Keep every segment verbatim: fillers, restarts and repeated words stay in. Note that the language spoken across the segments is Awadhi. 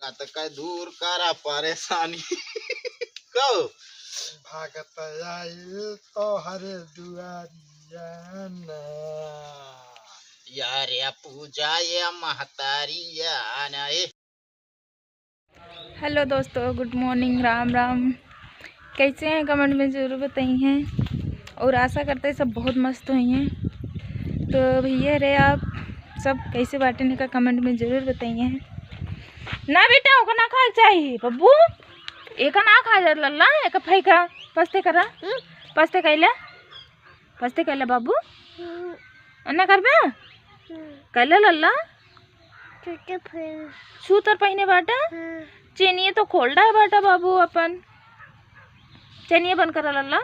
का त का दूर करा परेशानी। कहो। भागत आइल तोहरे दुआरिया ना। यारे पूजा ये महतारिया ना ए। हेलो दोस्तों, गुड मॉर्निंग, राम राम। कैसे हैं, कमेंट में ज़रूर बताइए। और आशा करते हैं सब बहुत मस्त होइहैं। तो भैया रे, आप सब कैसे बाटेन का कमेंट में ज़रूर बताइए। ना बेटा, ओका ना खाए के चाही बब्बू, एका ना खा जा लल्ला, एका फेंका, पस्ते करा, पस्ते कैला, पस्ते कैला बाबू, अन्ना करबे? कैला लल्ला? सूतर पहिने बाटा? हाँ। चेनिया तो खोल डाए बाटा बाबू अपन। चेनिया बंद करा लल्ला।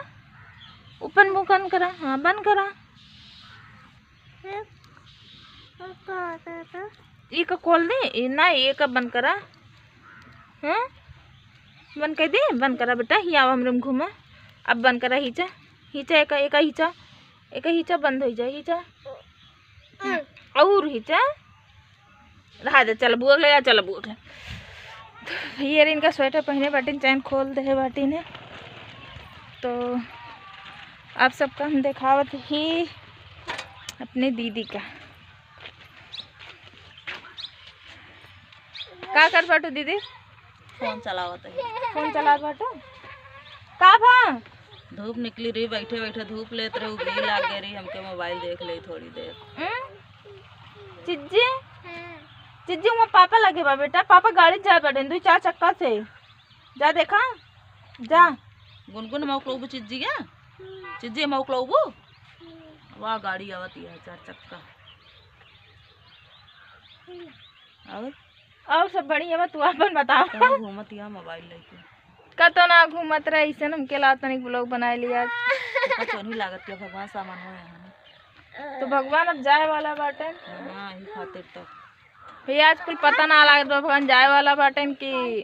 ओपन मुँह बंद करा। हाँ, बंद करा। फिर? और का होता था? ई का खोल दे? ई ना, ई का बंद करा। हाँ? बंद कर दे, बंद करा बेटा। ही आवा हमरे में घूमा। अब बंद करा, हिचा। हिचा, एका, एका हिचा। एका हिचा बंद होइ जाए, हिचा। और हिचा। रहा दे, चल बुआ ले आ, चल बुआ ले। तो भैया रे इनका स्वेटर पहिने बाटिन, चैन खोल दे बाटिन है। तो आप सबका हम देखावत ही अपने दीदी का। का कर बाटू दीदी? फोन चलावत है। फोन चलावत बाटू? का भा? धूप निकली रही, बैठे बैठे धूप लेत रहे, उगली लाग गई रही, हमके मोबाइल देख ले थोड़ी देर। हम्म? चिज्जी? हाँ। चिज्जी, वहाँ पापा लगे बा बेटा, पापा गाड़ी जा बाटेन, दू चार चक्का से। जा देखा, जा। गुनगुन, मौक लोबू चिज्जी क्या? चिज्जी, मौक लोबू? वाह, गाड़ी आवत है चार चक्का। और? और सब बढ़िया बा, तू आपन बतावा। कहाँ घूमत या मोबाइल लेके? कतो ना घूमत रहे, ऐसे हमके ला तनिक vlog बनाए लिया। पता नहीं लागत क्या भगवान सामान हो यहाँ। तो भगवान अब जाए वाला बाटेन। हाँ, यही खातिर तो। भैया, आज कुल पता ना लागत बा, भगवान जाए वाला बाटेन कि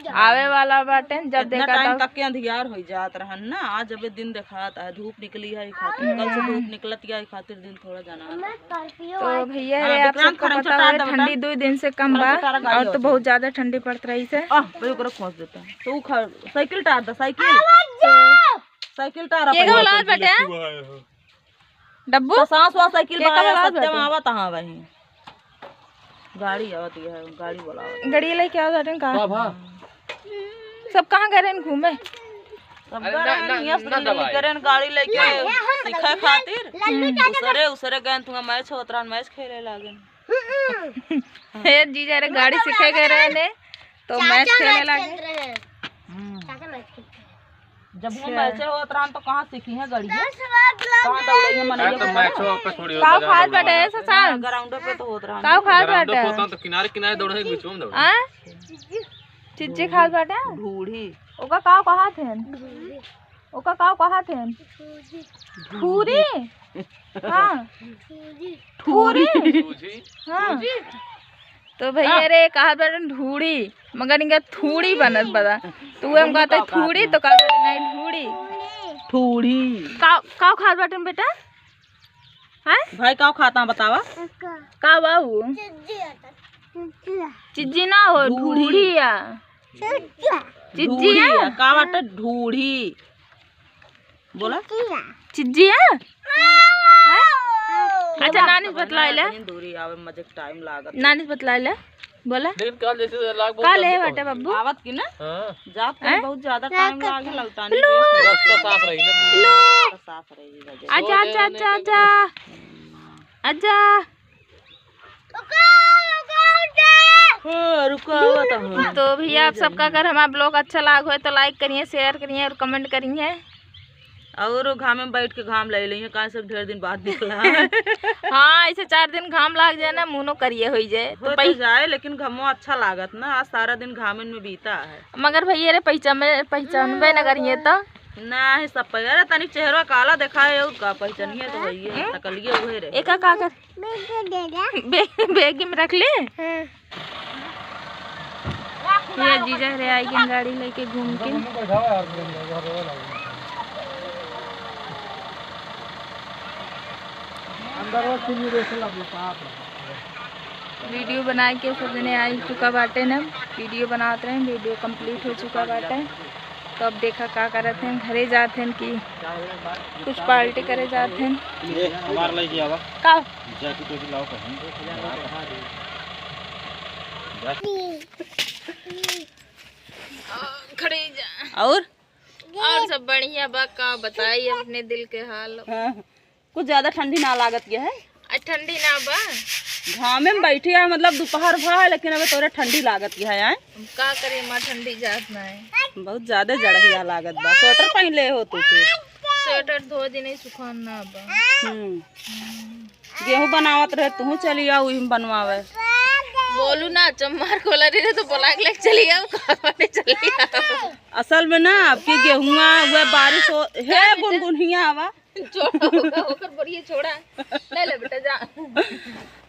आवे वाला बाटेन, जब इतना देखा time तब। तक के अंधियार हो जात रहन ना, आज अबे दिन देखात है, धूप निकली है, ई खातिर। कल से धूप निकलत या, ई खातिर दिन थोड़ा जना। तो भैया हाँ, रे, आप विक्रांत, सबको खरंचो पता टार है, दे बेटा। ठंडी दो दिन से कम बा, खरंचो टार गाड़ी और तो होती बहुत है। ज्यादा ठंडी पड़त रही से। आह, भाई, ओकरा खोस देता है। तो उ ख-, साइकिल टार दे, साइकिल। साइकिल टार के अपन। बोला बेटा? डब्बू? तो सांस वास साइकिल के बा, कब आवाज सत्यम बाटे? आवत हाँ वही। गाड़ी आवत है, गाड़ी बोलावत। गाड़ी लेके आवत बाटेन का? का भा? सब कहाँ गए रहेन घूमे? सब अरे गए ना, रहेन, ना, यस ना दबाए। करेन गाड़ी लेके सीखे खातिर। लल्लू चाचा उसरे, उसरे गए, तुम मैच होत रहन, मैच खेले लागेन। हे जीजा रे, गाड़ी सीखे गए रहेन, तो मैच चाचा खेले मैच लागे। खेल रहे हैं। हम्म। चाचा मैच खेल रहे हैं। जब वो अच्छा। मैचे होत रहन तो कहाँ सीखी है गड़िया? कहाँ दौड़ई है मनई? अरे तो मैचो आपका थोड़ी होता, काव ज्यादा खात दौड़ावा बाटे, जाता। ससांस? हाँ, ग्राउंडो पे तो होत रहन। काव खात ग्राउंडो पे बाटे? होता तो किनारे किनारे दौड़े, बीचो में दौड़े। आ? चिज्जी खात बाटे? ढूढ़ी। ओका काव कहत हैं? ओका काव कहत हैं? ठूरी। हाँ। ठूरी। हाँ। तो भैया रे, कहा बाटन ढूढ़ी, मगर इनका थूड़ी बनत बता। तो वो हम कहते थूड़ी, तो कहा बाटन नहीं ढूढ़ी। थूड़ी। का, का खात बाटन बेटा? हैं? भाई का खाता बतावा? का बा वो? चिज्जी ना हो, ढूढ़ी। ढूढ़ी या। चिज्जी ढूढ़ी या। या, का बाटे ढूढ़ी? बोला। चिज्जिया? हैं? अच्छा, नानी से बतलाइले। कहीं दूरी आवे, मजे के टाइम लागत। नानी से बतलाइले। बोला। लेकिन कल जैसे लाग बहुत का ले जल्दी बाटे पहुंच बब्बू? गई। आवत की ना? हाँ। जात में हैं? बहुत ज्यादा टाइम लागे, लौटानी लो। के। रास्ता साफ रही ना। लो। रास्ता साफ रही वजह से। आजा, आजा, आजा, आजा। आजा। हाँ, रुको, आवत हूँ। तो भैया, आप सबका अगर हमारा vlog अच्छा लाग होए तो like करिए, share करिए और comment करिए। और घाम में बैठ के घाम ले लेंगे, काहे से ढेर दिन बाद निकला है। हाँ, ऐसे चार दिन घाम लाग जाए ना, मुनो करिए होई जाए। तो हो तो पै- जाए, लेकिन घमो अच्छा लागत ना, आज सारा दिन घामन में बीता है। मगर भैया रे, पहचान में, पहचानबे न करिए तो। नहीं, सब पै-, अरे तनी चेहरा काला देखाए और का पहचानिए तो भैया, हम्म? तकलिए उहे रहे। एका का कर? बे-, बैग में रख ले। हाँ। ये जीजा रे आई गन गाड़ी लेके घूम के। अंदर वो चीनी बेचे लग पाप। वीडियो बनाए के सब जने आ चुका बाटे न, वीडियो बनावत रहे, वीडियो complete हो चुका बाटे। तो अब देखा का करत हैं, घरे जात हैं कि कुछ party करे जात हैं। ये हमार लइके आवा। का? जैकेट वैकेट लाओ कहीं। खड़ी जा। और? और सब बढ़िया बा, का बताई अपने दिल के हाल। हाँ, कुछ ज्यादा ठंडी ना लागत के है। आ, ठंडी ना बा। घामे में बैठी है, मतलब दोपहर भा है, लेकिन अबे तोरे ठंडी लागत के है, आय? हम का करी, माँ ठंडी जात ना है। बहुत ज्यादा जड़हिया लागत बा। स्वेटर पहन ले हो तू फिर। स्वेटर धो दिन ही सुखान ना बा। हम्म। गेहूं बनावत रहे, तू चली आओ, वही में बनवावे। बोलू ना, चम्मार खोला रहे तो बोला के लेके चली आओ, का बने चली आओ। असल में ना, आपके गेहुआ हुआ बारिश हो, हे गुनगुन हिया आवा। छोड़ा, ओकर, ओकर बोरिया छोड़ा। ले ले बेटा, जा।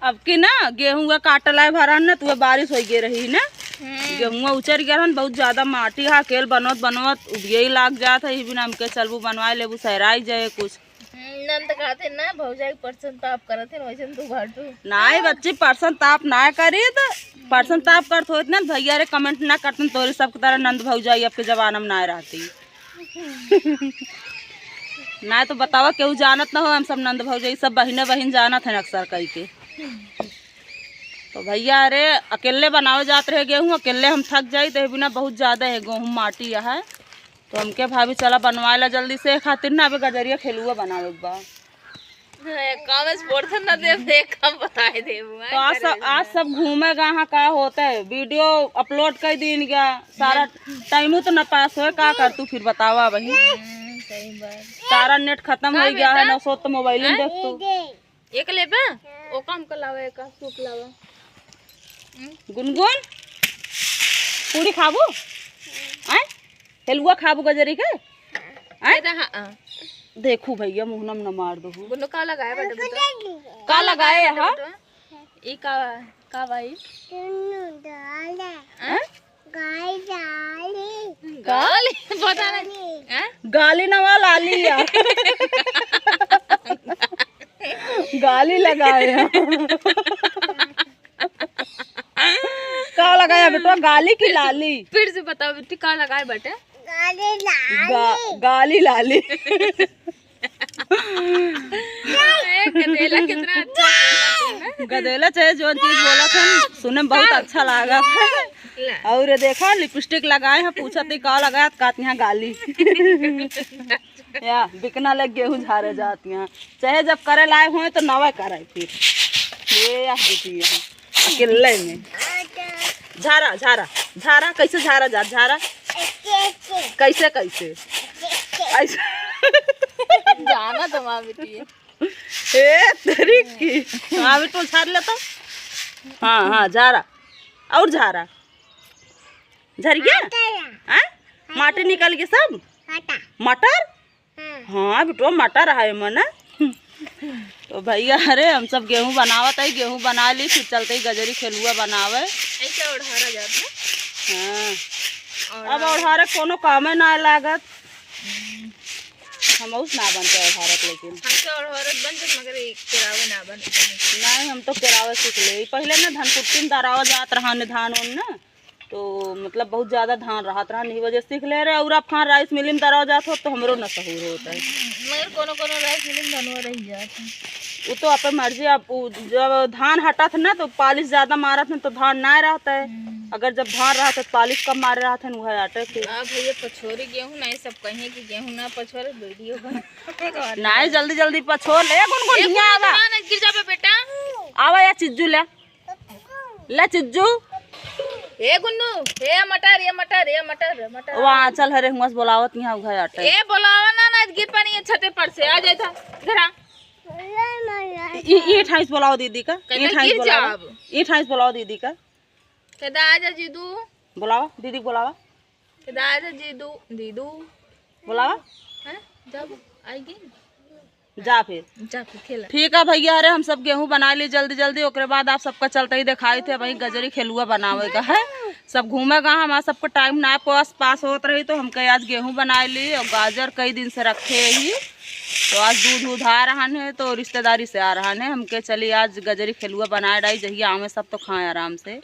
अब की ना गेहूं का काटल आए भरन ना, तो बारिश हो गई रही ना। हम्म। गेहुआ उचर गया रहन, बहुत ज्यादा माटी हा, अकेल बनवत बनवत उबियई लाग जात है, ई बिना हमके चलबू बनवाए लेबू, सहराई जाए कुछ। हम्म, नंद कहते ना, भौजाई परसन ताप करत है, वैसे तू बाटू। नाई बच्ची, परसन ताप ना करी तो, परसन ताप करत होत ना, भैया रे comment ना करतन, तोरे सबके तरह नंद भौजाई अब के जमाना में ना रहती। ना तो बतावा, केहू जानत ना हो, हम सब नंद भौजाई सब बहिने बहिन जानत हैं अक्सर कई के। तो भैया, अरे, अकेले बनावे जात रहे गेहूं, अकेले हम थक जाई, तो बिना बहुत ज्यादा है गेहूं, माटी है। तो हमके भाभी चला बनवाए ला जल्दी से, खातिर ना अबे गजरिया खेलुआ बनावे के बा। हाँ, काम से पड़त ना देब, देख हम बताए देबू, हैं, तो आज करे सब, आज सब घूमे गा, हाँ, का होता है, वीडियो upload कर दीन गया, सारा टाइमो तो ना पास होए, का कर तू फिर बतावा वही। हम्म, सही बात। सारा नेट खत्म का हो गया है, बेटा? ना सो तो मोबाइल में हैं? देख तू। एक लेबे? ओका हमका लावा, एक सूप लावा। हम्म? गुनगुन, पूरी खाबू? आय? हेलुआ खाबू गजरी के? आय? बेटा, हाँ, हाँ। देखू भैया, मुँह नम न मार दो। गुन्नू का लगाए बेटा, बेटा? का लगाए बेटा, यहाँ? बेटा? ई का, का बा ई? हैं? गाली, गाली। गाली? पता नहीं। गाली। हैं? गाली नवा लाली या। गाली लगाए हैं। का लगाया बेटवा, गाली की लाली? फिर से बताओ बेटी, का लगाए बाटे? गाली लाली। गा-, गाली लाली। ए, गदेला कितना अच्छा बोला तुमने। गदेला चाहे जौन चीज बोला था, सुने में बहुत अच्छा लागा। ला। और ये देखा, लिपस्टिक लगाए हैं, पूछत ही का लगाए, तो कहती हैं गाली। या बिकना लग गेहूं झारे जाती हैं, चाहे जब करे लाए होए तो नवा करे फिर। ये या दीदी यहाँ अकेले में झारा, झारा, झारा, कैसे झारा जा, झारा? कैसे, कैसे? ऐसे। जाना तो माँ बेटी है। ए, तेरी की। हाँ, बिट्टू, झार ले तो। हाँ, हाँ, झारा। और झारा। झर गया? मटर। हाँ? माटी निकल गया सब? मटर। मटर? हाँ। हाँ, बिट्टू, मटर है मन। तो भैया, अरे, हम सब गेहूं बनावत है, गेहूं बना ली, फिर चलते ही गजरी खेलुआ बनावे। ऐसे ओढ़ारा जात है। हाँ। और अब ओढ़ारे कोनो कामे ना लागत। हम्म। हम उस ना बनते ओढ़ारत, लेकिन हमसे ओढ़ारत बन जात, मगर एक केरावे ना बन। नहीं, हम तो केरावे सीख ले। पहले ना धनकुट्टी में दरावा जात रहा ने धान उन ना, तो मतलब बहुत ज्यादा धान रहत रहा, नहीं वजह सीख ले रहे। और आप खान राइस मिल में दरावा जात हो तो हमरो न सहूर होता है। मगर कोनो कोनो राइस मिल में धनवा रह जात है। वो तो आपे मर्जी, आप उ जब धान हटत ना तो पालिश ज्यादा मारत ना तो धान ना रहता है। हम्म। अगर जब धान रहता तो पालिश कम मारे रहत है, वह आटे के। आ भैया पछोरी गेहूं ना, ये सब कहिए कि गेहूं ना पछोरे, वीडियो बना। नहीं, जल्दी जल्दी पछोर ले, गुनगुन ए, हियां गुनगुन आवा। ना, ना, गिर जाबे बेटा। आवा या चिज्जू ले। ले चिज्जू। ए गुन्नू, ए मटर, ए मटर, ए मटर, ए मटर। वहाँ चल, हरे हुआं से बोलावत यहाँ उघाय आटे। ए बोलावा ना, ना, गिर पानी है छते पर से, आ जाए था, इधर आ। ई, ई ठाइस बोलाओ दीदी का, ई कहते ठाइस गिर बोलाओ। जाब। ई ठाइस बोलाओ दीदी का। कहता आ जा जीदू। बोलावा, दीदी को बोलावा। कहता आ जा जीदू, दीदू। बोलावा। हैं? जब आएगी। जा फिर। जा फिर खेला। ठीक है भैया, अरे हम सब गेहूं बना ली जल्दी जल्दी, ओकरे बाद आप सबका चलते ही दिखाई थे, वही गजरी खेलुआ बनावे का है। सब घूमे गा, हमारा सबको टाइम ना पास, पास होत रही, तो हमके आज गेहूं बना ली और गाजर कई दिन से रखे ही, तो आज दूध उध आ रहन है, तो रिश्तेदारी से आ रहन है। हमके चली आज गजरी खेलुआ बनाए डाई, जहिया आवे सब तो खाए आराम से।